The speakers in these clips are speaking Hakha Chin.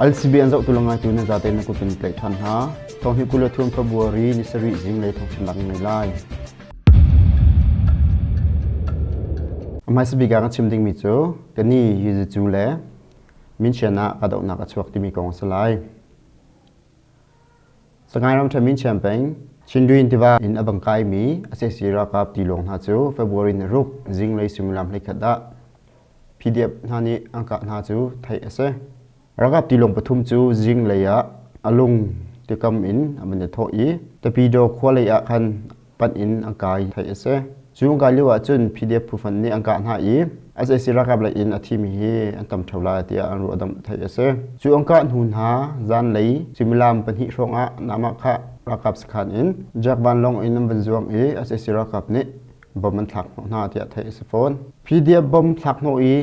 LCB an zohtu le ngaitu nan zate na kut in tlaih ṭhan hna. Thonghnih 23 February ni sarih zinglei thawngchimnak ngei lai. A hmaisa bik ah kan chim dingmi cu kani Yuzicu le Minchian ah kahdohnak a chuak timi kong a si lai. Sagaing ramṭhen Minchian peng Chindwin tiva in a bang kaimi SAC ralkap tilawng hna cu February ni ruk zinglei suimilam 11 ah PDF hna nih an kah hna cu theih a si. Ralkap tilawng pathum cu zinglei ah a lung tikam in an van i thawh i Tapidaw khua lei ah khan panh in an kai theih a si. Cu an kai lio ahcun PDF phufan nih an kah hna i sac ralkap lei in a thimi hi an tam ṭheo lai tiah an ruahdamh theih a si. Cu an kah hnu hna zanlei suimilam pahnih hrawng ah Namah ralkap sakhan in Jack vanlawng in an van zuang i sac ralkap nih bom an thlak hnawh hna tiah theih a si fawn. PDF bom thlak hnawh i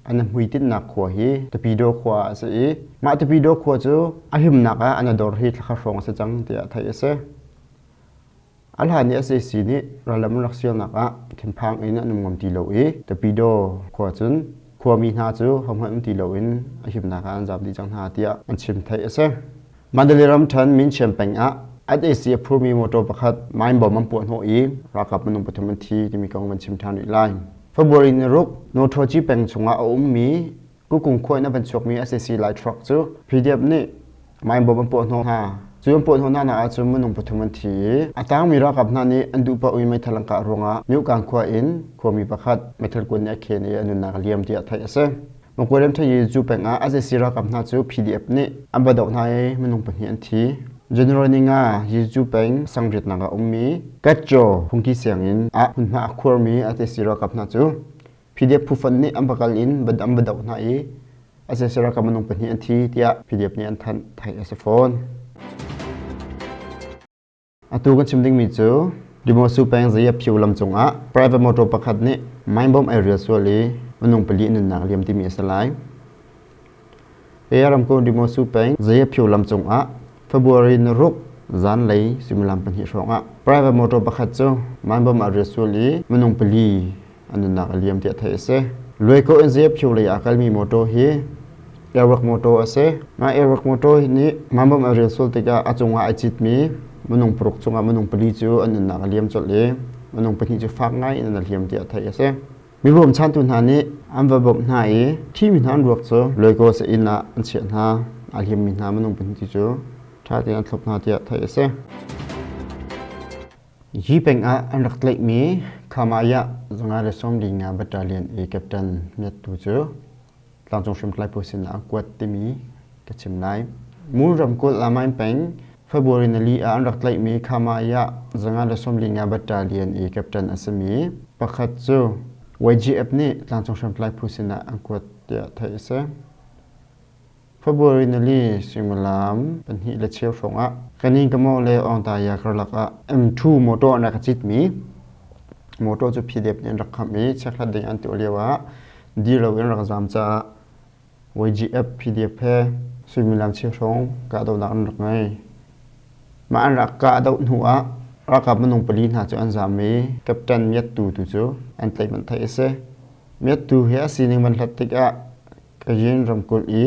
an hmuitinhnak khua hi Tapidaw khua ah a si i mah Tapidaw khua cu a himnak ah an dor hi thlakhat hrawng a si cang tiah theih a si. A hlan i sac nih rallam an rak sialnak ah thinphang in an um ngam ti lo i Tapidaw khua cun khuami hna cu hohmanh um ti loin a himnak ah an zaam dih cang hna tiah an chim theih a si. Mandalay ramṭhen Minchiam peng ah sac a phurmi motor pakhat mine bomb an puah hnawh i ralkap minung pathum an thi timi kong van chim ṭhan rih lai. February ni ruk Nawṭhaw peng chungah a ummi Kukung khua in a van chuakmi sac Lai truck cu PDF nih mine bomb an puah hnawh hna. Cu an puah hnawh hna nak ahcun minung pathum an thi i a tangmi ralkap hna nih an duh paoh i meithal an kah ruangah Myuhkang khua in khuami pakhat meithal kuan nih a khen i a nunnak a liam tiah theih a si. Makwe ramṭhen i cu peng ah sac ralkap hna cu PDF nih an va doh hna i minung pahnih an thi. General Ninga Yizu peng sangriatnak ah ummi Katjaw phungki sianginn ah hmunhma a khuarmi sac ralkap hna cu PDF phufan nih an va kal in an va doh hna i sac ralkap minung pahnih an thi tiah PDF nih an thanh theih a si fawn. Atu kan chim dingmi cu Dimosu peng Zayaphiu lam cungah private motor pakhat nih mine bomb ai rial sual i minung pali nunnak liam timi a si lai. Kaya ramkulh Dimosu peng Zayaphiu lam cungah February ni ruk zanlei suimilam pahnih hrawngah private motor pakhat cu mine bomb a rial sual i minung pali a nunnak a liam tiah theih a si. Luaikaw in Zephio lei ah kalmi motor hi Airwork motor a si. Mah Airwork motor nih Mambam a rel sual tikah a cungah ai citmi minung paruk cungah minung pali cu an nunnak a liam colh i minung pahnih cu fak ngai in an hliam tiah theih a si. Mi bawmchantu hna nih an va bawmh hna i thimi hna an ruak cu Luaikaw sa-inn ah an chiah hna. A hliammi hna minung pahnih cu ṭha tein an thlop hna tiah theih a si. Hi peng ah an rak tlaihmi Khamaya 145 Battalion i Captain Myat Tu cu tlangcung hriamtlai phu sin ah an kuat timi ka chim lai. Mul ramkulh Lamain peng February nili ah an rak tlaihmi Khamaya 145 Battalion i Captain a simi pakhat cu YGF nih tlangcung hriamtlai phu sin ah an kuat tiah theih a si. February nili suimilam pahnih le cheu hrawng ah Kaningkamaw le Awngtaya karlak ah M2 motor an rak citmi motor cu PDF nih an rak khamh i chekhlat ding an tuah lio ah dir loin rak zaam caah YGF PDF he suimilam cheu hrawng kahdohnak an rak ngei. Mah an rak kahdoh hnu ah ralkap minung pali hna cu an zaam i Captain Myat Tu tu cu an tlaih manh theih a si. Myat Tu hi a sining van hlat tikah Kayin ramkulh i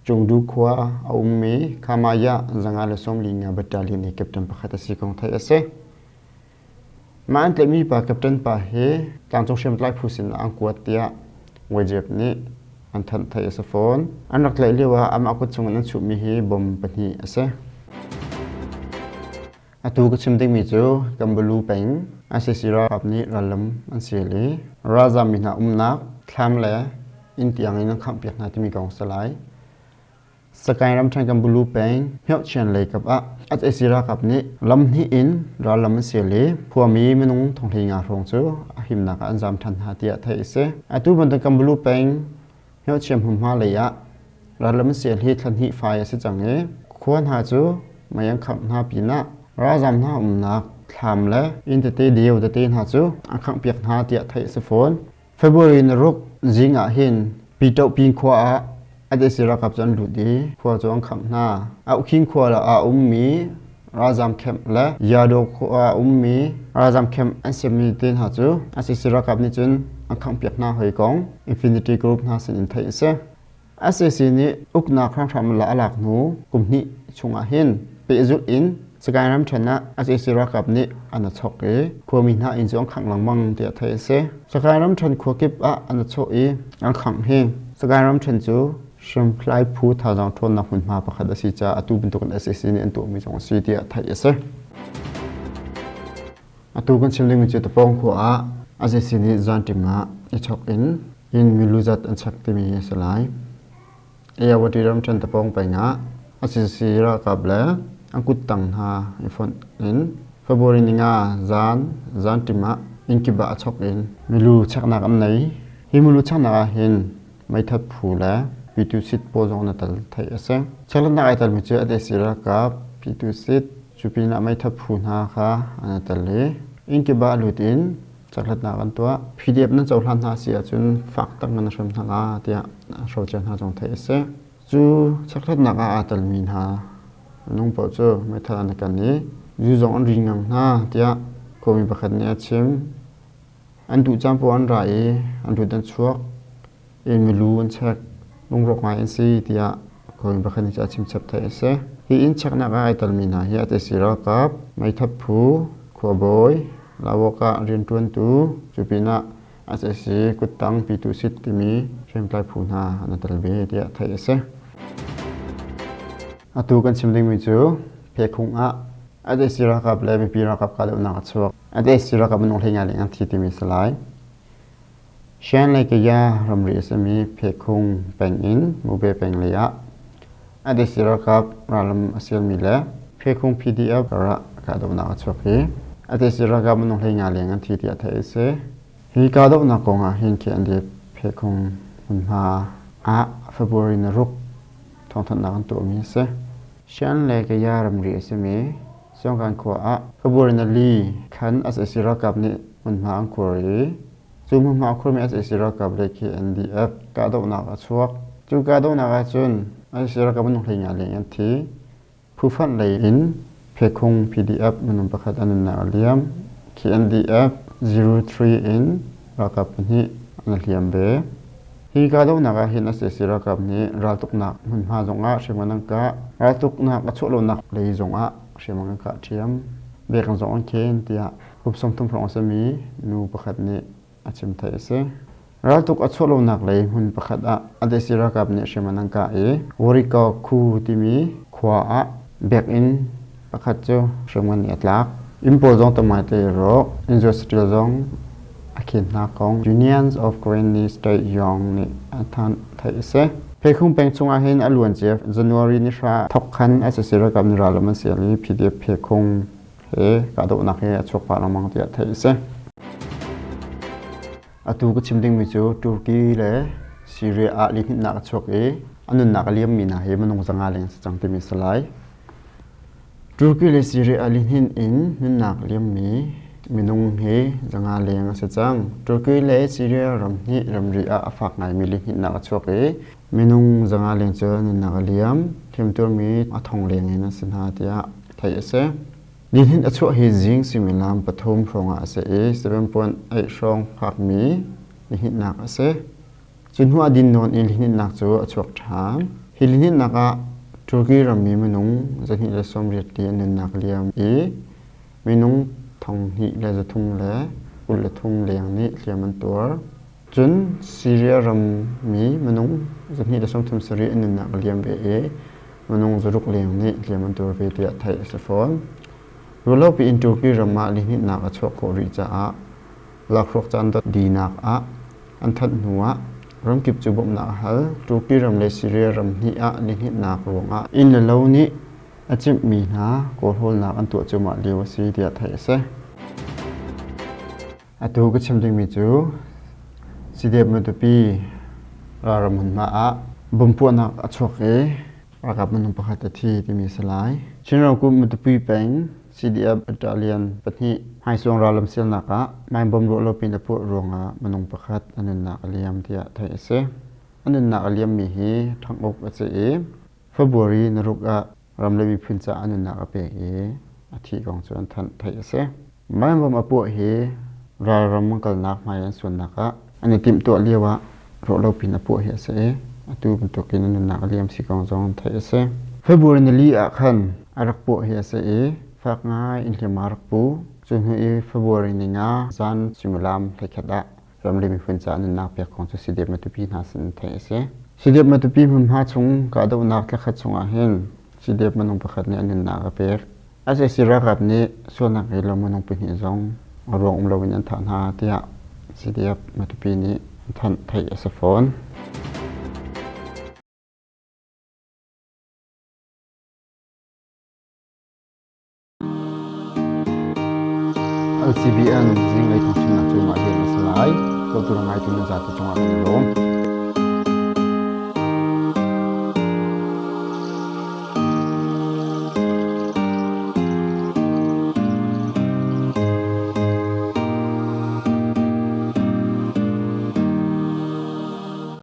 Cungdu khua a ummi Khamaya 145 battalion i captain pakhat a si kong theih a si. Mah an tlaihmi pa captain pa hi tlangcung hriamtlai phu sin ah an kuat tiah Wajib nih an thanh theih a si fawn. An rak tlaih lio ah amah kut chungin an chuhmi hi bom pahnih a si. Atu ka chim dingmi cu Kambalu peng ICC ralkap nih rallam an sial i ralzammi hna umnak thlam le inn tiang in an khamhpiak hna timi kong a si lai. Sakaing ramṭhen Kambalu peng Hmyohchian lei kap ah ICC ralkap nih lam hnih in rallam an sial i khuami minung thonghlei nga hrawng cu a himnak ah an zam ṭhan hna tiah theih a si. Atu bantuk Kambalu peng Hmyohchiam hmunhma lei ah Rallam sial hi thla hnih fai a si cang i khua hna cu mei an khangh hna pinah ralzam hna umnak thlam le inn tete deu tete hna cu an khanghpiak hna tiah theih a si fawn. February ni ruk zing ah hin Pitohpin khua ah SAC ralkap cu an lut i khua cu an khangh hna. Auhkhin khua ah a ummi ralzam camp le Yadaw khua ah a ummi ralzam camp an siammi te hna cu SAC ralkap nih cun an khanghpiak hna hoi kong Infinity Group hna sin in theih a si. Sac nih uknak hramhram a lak hnu kum hnih chungah hin pehzulh in Sagaing ramṭhen ah sac ralkap nih an a chok i khuami hna inn cu an khangh lengmang tiah theih a si. Sagaing ramṭhen khua kip ah an a chawh i an khangh hi Sagaing ramṭhen cu hriamtlai phu thazaang ṭhawnnak hmunhma pakhat a si caah atu bantukin sac nih an tuahmi zong a si tiah theih a si. Atu kan chim dingmi cu Tapawng khua ah sac nih zanṭim ah i chok in inn milu zat an chek timi hi a si lai. Ayeyawady ramṭhen tapawng peng ah sac ralkap le an kuttang hna i fonh in February ninga zan zanṭim ah innkip ah a chok in milu cheknak an nei. Hi milu cheknak ah hin meithat phu le Pyitusit pawl zong na tel theih a si. Chekletnak ai telmi cu sac ralkap, Pyitusit, cu pinah meithat phu hna kha an i tel i innkip ah lut in Chekletnak an tuah. PDF nan cohlan hna si ahcun fak tak nan hrem hna la tiah hrocer hna zong theih a si. Cu chekletnak ah aa telmi hna minung paoh cu meithal an i kan i zu zong an ri ngang hna tiah khuami pakhat nih a chim. An duh caan paoh an ra i an lut an chuak. In milu an chek. Lungrawk ngai an si tiah khuami pakhat nih a chim chap theih a si. Hi inn cheknak ah ai telmi hna hi a ralkap, meithat phu, khuabawi, lawak ah rianṭuantu, cu pinah sac kuttang pitu sit timi hriamtlai phu hna an i tel ve tiah theih a si. Atu kan chim dingmi cu Phekhung ah sac ralkap le mipi ralkap kahdohnak a chuak. Sac ralkap minung hlei ngai leng an thi timi a si lai. Shan le Kaya ramri a simi Phekhung peng in Mube peng lei ah ADC ralkap rallam a sialmi le Phekhung PDF karah kahdohnak a chuak i ADC ralkap minung 15 leng an thi tiah theih a si. Hi kahdohnak kong ah hin KNDF Phekhung hmunhma ah February ni ruk thawngthanhnak an tuahmi a si. Shan le Kaya ramri a simi Songkan khua ah February ni li khan sac ralkap nih hmunhma an khuar i cu hmunhma a khuarmi sac ralkap le KNDF kahdohnak a chuak. Cu kahdohnak ahcun sac ralkap minung 15 leng an thi. Phufanh lei in Phekhung PDF minung pakhat an nunnak a liam. KNDF 03 in ralkap pahnih an i hliam ve. Hi kahdohnak ah hin sac ralkap nih raltuknak hmunhma zongah hriamngan an kah. Raltuknak a chuah lonak lei zongah hriamngan an kah ṭhiam. Biakinn zong an khen tiah kum 30 hrawng a simi nu pakhat nih a chim theih a si. Raltuk a chuah lonak lei hmun pakhat ah sac ralkap nih hriamngan an kah i Warikaw Khu timi khua ah biakinn pakhat cu hriamngan nih a tlak. Inn pawl zong tam ngaite i rawk. Inn zuat saṭil zong a khen hna kong Unions of Karenni State Yong nih a thanh theih a si. Phekhung peng chungah hin a luancia January ni hra thok khan sac ralkap nih rallam an sial i PDF Phekhung he kahdohnak he a chuak pah lengmang tiah theih a si. Atu ka chim dingmi cu Turkey le Syria ah lihninhnak a chuak i a nunnak a liammi hna hi minung 500 leng a si cang timi a si lai. Turkey le Syria ah lihnin in nunnak liammi minung hi 500 leng a si cang. Turkey le Syria ram hnih ramri ah a fak ngaimi lihninhnak a chuak i minung 500 leng cu nunnak a liam. Hliamtuarmi a thong leng in an si hna tiah theih a si. Lihnin a chuah hi zing suimilam 3 hrawngah a si i 7.8 hrawng fakmi lihninhnak a si. Cu hnu ah din nawn in lihninhnak cu a chuak ṭhan. Hi lihninhnak ah Turkey rammi minung 280 li an nunnak liam i minung 2323 leng nih hliam an tuar. Cun Syria rammi minung 237 an nunnak a liam ve i minung 600 leng nih hliam an tuar ve tiah theih a si fawn. Ruahlopi in Turkey ram ah lihninhnak a chuah khawh rih caah lakhruak caan dot dinak ah an thanh hnuah ramkip cu bawmhnak a hal. Turkey ram le Syria ram hnih ah lihninhnak ruangah inn le lo nih a cimhmi hna kawlhawlnak an tuah cuahmah lio a si tiah theih a si. Atu ka chim dingmi cu CDF Matupi ralram hmunhma ah bomb puahnak a chuak i ralkap minung pakhat a thi timi a si lai. Chin ramkulh Matupi peng CDF battalion pahnih hmaisuang rallam sialnak ah mine bomb ruah lo pin a puah ruangah minung pakhat a nunnak a liam tiah theih a si. A nunnak a liammi hi Thang Uk a si i February ni ruk ah ram le miphun caah a nunnak a pek i a thih kong cu an thanh theih a si. Mine bomb a puah hi ralram kalnak hmai an suannak ah an i timhtuah lio ah ruah lo pin a puah hi a si i. Atu bantukin a nunnak a liam si kong zong theih a si. February nili ah khan a rak puah hi a si i fak ngai in hliamhma a rak pu. Cu hnu i February ninga zan suimilam 11 ah ramri miphun caah nunnak pek kong cu CDF Matupi hna sin in theih a si. CDF Matupi hmunhma chung kahdohnak thlakhat chungah hin CDF minung pakhat nih a nunnak a pek. Sac ralkap nih sualnak ngei lo minung pahnih zong a ruang um loin an thah hna tiah CDF Matupi nih an thanh theih a si fawn. LCBN zinglei thawngchimnak cu mah rian a si lai. Zohtu le ngaitu nan zapi cungah kan i lawm.